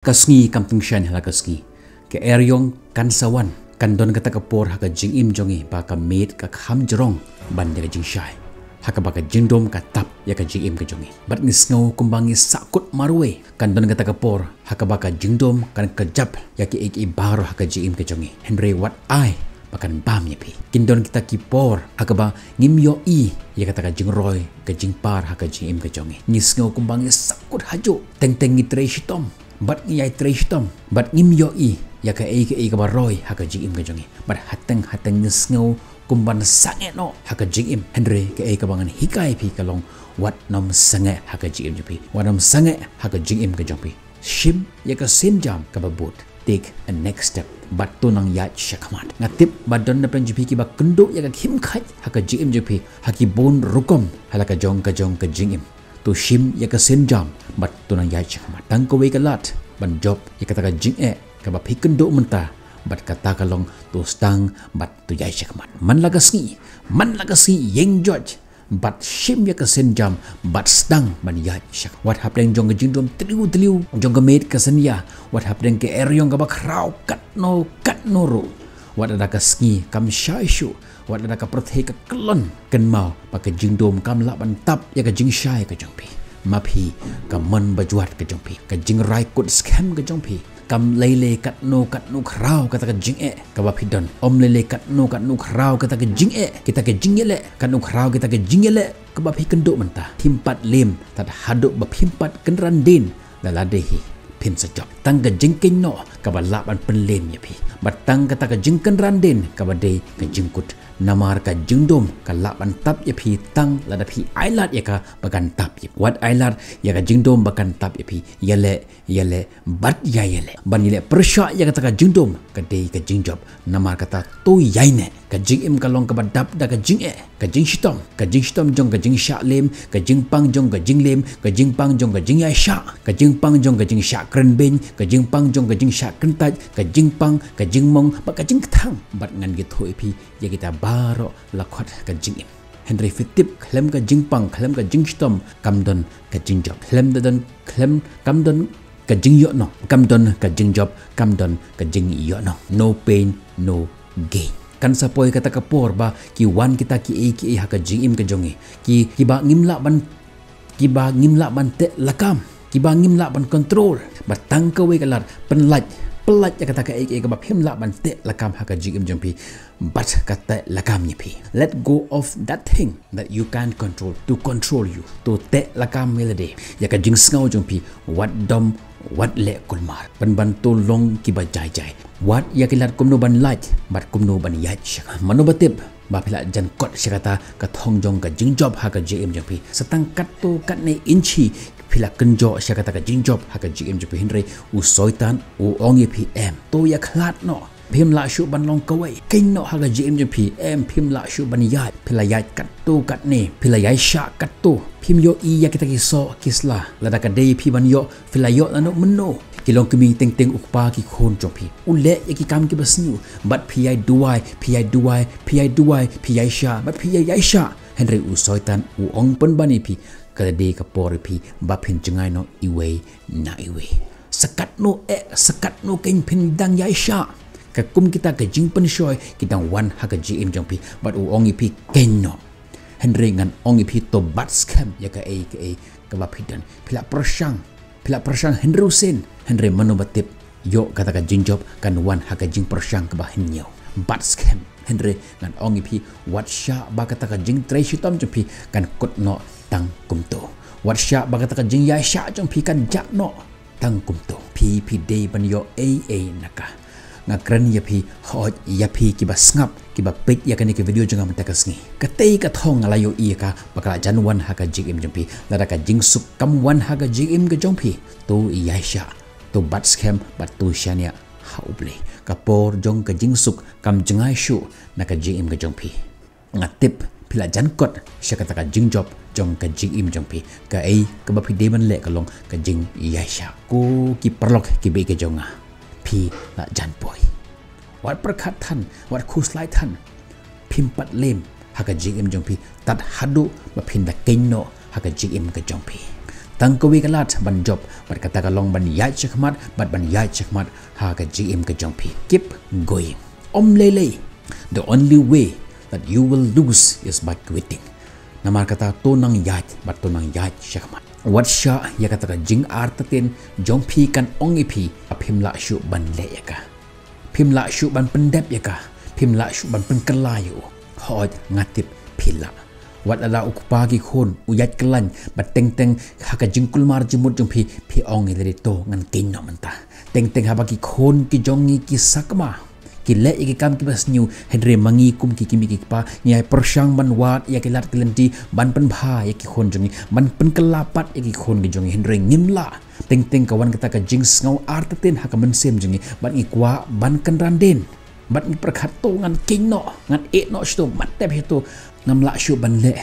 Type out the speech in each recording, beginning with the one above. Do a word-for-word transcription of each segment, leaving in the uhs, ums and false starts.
Ka sngi kam tyngshaiñ ha la ka sngi. Ka eriong kan sa wan. Kan don kata ka por ha ka jingim jong ngi ba ka miet ka kham jrong ban ïa ka jingshai. Ha kaba ka jingdum ka tap ïa ka jingim ka jong ngi. Bad ngi sngew kumba ngi sahkut marwei. Kan don kata ka por ha kaba ka jingdum kan kjap ïa kiei kiei baroh ha ka jingim ka jong ngi. Hynrei wat ai ba kan bam ïa phi. Kin don kita ki por ha kaba ngim ïohi ïa kata ka jingroi ka jingpar ha ka jingim ka jong ngi. Ngi sngew kumba ngi sahkut hajuh. Teng teng ngi trei shitom bad ngi ïai trei shitom bad ngim ïohi ïa kaei kaei kaba roi ha ka jingim ka jong ngi. Bad hateng hateng ngi sngew kumban sangeh noh ha ka jingim. Hynrei kaei kaba ngan hikai phi ka long, wat nym sangeh ha ka jingim jong phi. Wat nym sangeh ha ka jingim ka jong phi. Shim ïa ka sienjam kaba bud. Take a next step. Bad to nang ïaid shakhmat. Nga tip ba don na pdeng jong phi kiba kynduh ïa ka khim khait ha ka jingim jong phi ha ki bun rukom ha la ka jong ka jong ka jingim. To shim ïa ka sienjam bad to nang ïaid shakhmat. Tang kawei ka lad ban jop ïa kata ka jingeh kaba phi kynduh mynta. Bad kata ka long to sdang bad to ïaid shakhmat. Man la ka sngi, man la ka sngi, ïeng joit bad shim ïa ka sienjam bad sdang ban ïaid shakhmat. Wat hapdeng jong ka jingdum tliw tliw jong ka miet ka synñia. Wat hapdeng ka eriong kaba khraw katno katno ruh. Wat lada ka sngi kam shai shuh. Wat lada ka pyrthei ka kyllon, kynmaw ba ka jingdum kam lah ban tap ïa ka jingshai ka jong phi. Ma phi, ka mon bajwat ka jong phi, ka jingrai kut skhem ka jong phi, kam lei lei katno katno khraw kata ka jingeh kaba phi don. Ym lei lei katno katno khraw kata ka jingeh, kita ka jingïaleh, katno khraw kita ka jingïaleh kaba phi kynduh mynta. Phim pat lem tad haduh ba phim pat kynran dien. La lade hi phin sa jop. Tang ka jingkynnoh kaba lah ban pynlem ïa phi. Bad tang kata ka jingkynran dien kaba dei ka jingkut. Namar ka jingdum ka lah ban tap ïa phi tang lada phi ailad ïa ka ba kan tap ïa phi. Wat ailad ïa ka jingdum ba kan tap ïa phi. Ïaleh, ïaleh bad ïa ïaleh. Ban ïaleh pyrshah ïa kata ka jingdum ka dei ka jingjop. Namar kata to ïaineh. Ka jingim ka long kaba dap da ka jingeh, ka jingshitom, ka jingshitom jong ka jingshah lem, ka jingpang jong ka jinglem, ka jingpang jong ka jingïaishah, ka jingpang jong ka jingshah kren beiñ, ka jingpang jong ka jingshah kyntait, ka jingpang, ka jingmong bad ka jingkthang. Bad ngan ïathuh ïa phi ïa kita baroh la khot ka jingim. Hynrei phi tip, khlem ka jingpang, khlem ka jingshitom, kam don ka jingjop. Khlem da don, khlem, kam don ka jingïohnong, kam don ka jingjop, kam don ka jingïohnong. No pain, no gain. Kan sa poi kata ka por ba ki wan kita kiei kiei ha ka jingim ka jong ngi, ki, kiba ngim lah ban, kiba ngim lah ban teh lakam, kiba ngim lah ban control. Bad tang kawei ka lad, pynlait, pynlait ïa kata kaei kaei kaba phim lah ban teh lakam ha ka jingim jong phi. Bad ka teh lakam ïa phi. Let go of that thing that you can't control to control you. To teh lakam ïa lade ïa ka jingsngew jong phi. Wat dom, wat leh kulmar. Pynban to long kiba jai jai. Wad ïa ki lad kumno ban lait bad kumno ban ïaid shakhmat. Mano ba tip ba phi la jan kot sha kata ka thong jong ka jingjop ha ka jingim jong phi. Sa tang katto katne inchi phi la kynjoh sha kata ka jingjop ha ka jingim jong phi, hynrei u Soitan u ong ïa phi, em, to ïakhlad noh. Phim lah shuh ban long kawei. Keiñ noh ha ka jingim jong phi, em, phim lah shuh ban ïaid. Phi la ïaid katto katne, phi la ïaishah katto. Phim ïohi ïa kita ki soh ki sla. Lada ka dei phi ban ïoh, phi la ïoh naduh mynno. Ki longkmie teng teng, u kpa ki khun jong phi, u leh ïa ki kam kiba sniew. Bad phi ïai duwai, phi ïai duwai, phi ïai duwai, phi ïaishah, bad phi ïai ïaishah. Hynrei u Soitan u ong pynban ïa phi, ka la dei ka por ïa phi ba phin jngai noh iwei na iwei. Sa katno eh, sa katno keiñ phin dang ïaishah. Ka kum kita ka jingpynshoi ki dang wan ha ka jingim jong phi. Bad u ong ïa phi, keiñ noh. Hynrei ngan ong ïa phi, to bat skhem ïa kaei kaei kaba phi don. Phi la pyrshang, phi la pyrshang hynriew sien, hynrei mano ba tip, ïoh kata ka jingjop kan wan ha ka jingpyrshang kaba hynñiew. Bat skhem. Hynrei ngan ong ïa phi, wat shah ba kata ka jingtrei shitom jong phi kan kut noh tang kumto. Wat shah ba kata ka jingïaishah jong phi kan jah noh tang kumto. Phi, phi dei ban ïoh ei ei na ka. Nga kren ïa phi, hooid ïa phi kiba sngap, kiba peit ïa kane ka video jong nga mynta ka sngi. Katei ka thong nga la ïohi ïa ka ba ka la jan wan ha ka jingim jong phi. Lada ka jingsuk kam wan ha ka jingim ka jong phi, to ïaishah, to bat skhem bad to shaniah ha U Blei. Ka por jong ka jingsuk kam jngai shuh na ka jingim ka jong phi. Nga tip phi la jan kot sha kata ka jingjop jong ka jingim jong phi. Kaei kaba phi dei ban leh ka long ka jingïaishah. Ko ki paralok kiba ïeit ka jong nga, phi la jan poi. Wat pyrkhat than, wat khuslai than. Phim pat lem ha ka jingim jong phi tad haduh ba phin da keiñ noh ha ka jingim ka jong phi. Tang kawei ka lad ban jop, bad kata ka long ban ïaid shakhmat, bad ban ïaid shakhmat ha ka jingim ka jong phi. Keep going. Ym lei lei. The only way that you will lose is by quitting. Namar kata, to nang ïaid, bad to nang ïaid shakhmat. Wat shah ïa kata ka jingartatien jong phi kan ong ïa phi, phim lah shuh ban leh ïa ka. Phim lah shuh ban pyndep ïa ka. Phim lah shuh ban pynkylla ïa u. Hooid, nga tip phi lah. Wat lada u kpa ki khun u ïaid kyllaiñ, bad teng teng ha ka jingkulmar jingmut jong phi, phi ong ïa lade, to ngan kynnoh mynta. Teng teng haba ki khun ki jong ngi ki sakma, ki leh ïa ki kam kiba sniew, hynrei ma ngi kum ki kmie ki kpa, ngi ai pyrshang ban wad ïa ki lad ki lynti, ban pynbha ïa ki khun jong ngi, ban pynkylla pat ïa ki khun ki jong ngi, hynrei ngim lah. Teng teng ka wan kata ka jingsngew artatien ha ka mynsiem jong ngi, bad ngi kwah ban kynran dien. Bad ngi pyrkhat, to ngan kynnoh, ngan ïehnoh shatu, mat tep shatu, ngam lah shuh ban leh,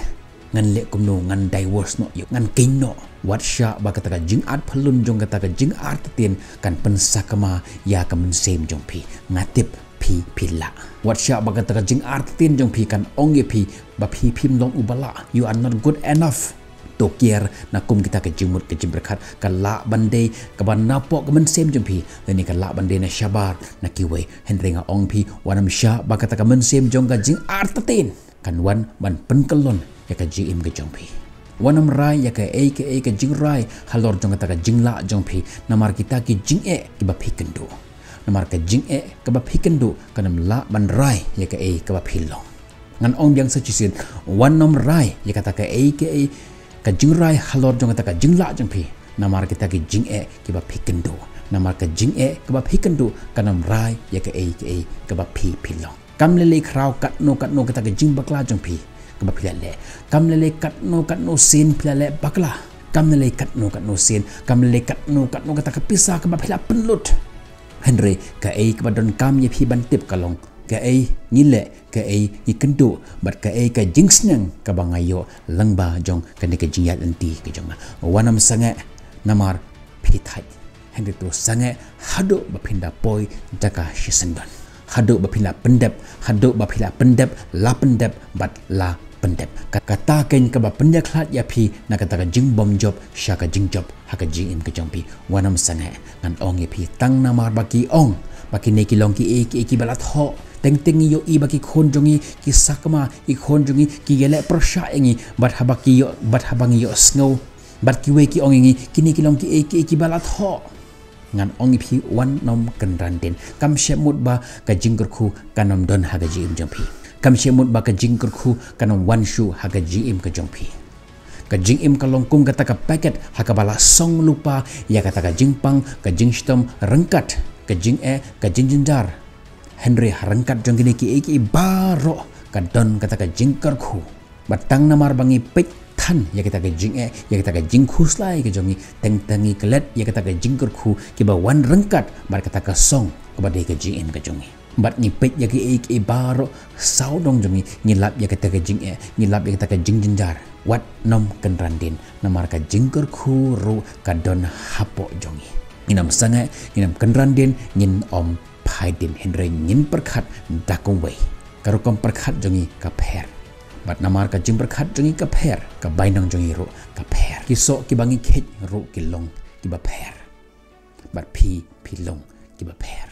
ngan leh kumno, ngan divorce noh ïa u, ngan kynnoh. Wat shah ba kata ka jingartatien jong kata ka jingartatien kan pynsakma ïa ka mynsiem jong phi. Nga tip phi, phi lah. Wat shah ba kata ka jingartatien jong phi kan ong ïa phi ba phi phim long uba lah. You are not good enough. To kiar na kum kita ka jingmut ka jingpyrkhat, ka lah ban dei kaba napoh ka mynsiem jong phi, lane ka lah ban dei na shabar na kiwei. Hynrei nga ong phi, wat nym shah ba kata ka mynsiem jong ka jingartatien kan wan ban pynkyllon ïa ka jingim ka jong phi. Wat nym rai ïa kaei kaei ka jingrai halor jong kata ka jinglah jong phi, namar kita ki jingeh kiba phi kynduh. Namar ka jingeh kaba phi kynduh kan ym lah ban rai ïa kaei kaba phi long. Ngan ong biang sa shisien, wat nym rai ïa kata kaei kaei ka jingrai halor jong kata ka jinglah jong phi. Namar kita ki jingeh kiba phi kynduh. Namar ka jingeh kaba phi kynduh kan ym rai ïa kaei kaei kaba phi, phi long. Kam lei lei khraw katno katno kata ka jingbakla jong phi kaba phi la leh. Kam lei lei katno katno sien phi la leh bakla. Kam lei lei katno katno sien, kam lei lei katno katno kata ka pisa kaba phi la pynlut. Hynrei kaei kaba donkam ïa phi ban tip ka long kaei ngi leh, kaei ngi kynduh, bad kaei ka jingsneng kaba nga ïoh lyngba jong kane ka jingïaid lynti ka jong nga. Wat nym sangeh namar phi thait. Hynrei to sangeh haduh ba phin da poi jaka shisyndon. Haduh ba phin la pyndep, haduh ba phin la pyndep, la pyndep, bad la pyndep. Ka, kata keiñ kaba pynïakhlad ïa phi na kata ka jingbymjop sha ka jingjop ha ka jingim ka jong phi. Wat nym sangeh, ngan ong ïa phi, tang namar ba ki ong ba kine ki long kiei kiei kiba la thoh. Teng teng ngi ïohi ba ki khun jong ngi ki sakma, ki khun jong ngi ki ïaleh pyrshah ïa ngi, bad haba ki ïoh, bad haba ngi ïohsngew, bad kiwei ki ong ïa ngi, kine ki long kiei kiei kiba la thoh. Ngan ong ïa phi, wat nym kynran dien. Kam shym mut ba ka jingkyrkhu kan ym don ha ka jingim jong phi. Kam shym mut ba ka jingkyrkhu kan ym wan shuh ha ka jingim ka jong phi. Ka jingim ka long kum kata ka packet ha kaba la song lypa ïa kata ka jingpang, ka jingshitom, ryngkat ka jingeh, ka jingjynjar. Hynrei ha ryngkat jong kine kiei kiei baroh ka don kata ka jingkyrkhu. Bad tang namar ba ngi peit than ïa kata ka jingeh, ïa kata ka jingkhuslai ka jong ngi, teng teng ngi klet ïa kata ka jingkyrkhu kiba wan ryngkat bad kata ka song kaba dei ka jingim ka jong ngi. Bad ngi peit ïa kiei kiei baroh sawdong jong ngi, ngi lap ïa kata ka jingeh, ngi lap ïa kata ka jingjynjar. Wat nym kynran dien, namar ka jingkyrkhu ruh ka don hapoh jong ngi. Ngin ym sangeh, ngin ym kynran dien, ngin ym phai dien, hynrei ngin pyrkhat da kawei. Ka rukom pyrkhat jong ngi ka pher. Bad namar ka jingpyrkhat jong ngi ka pher, ka bainong jong ngi ruh ka pher. Ki soh kiba ngi khie ruh ki long kiba pher. Bad phi, phi long kiba pher.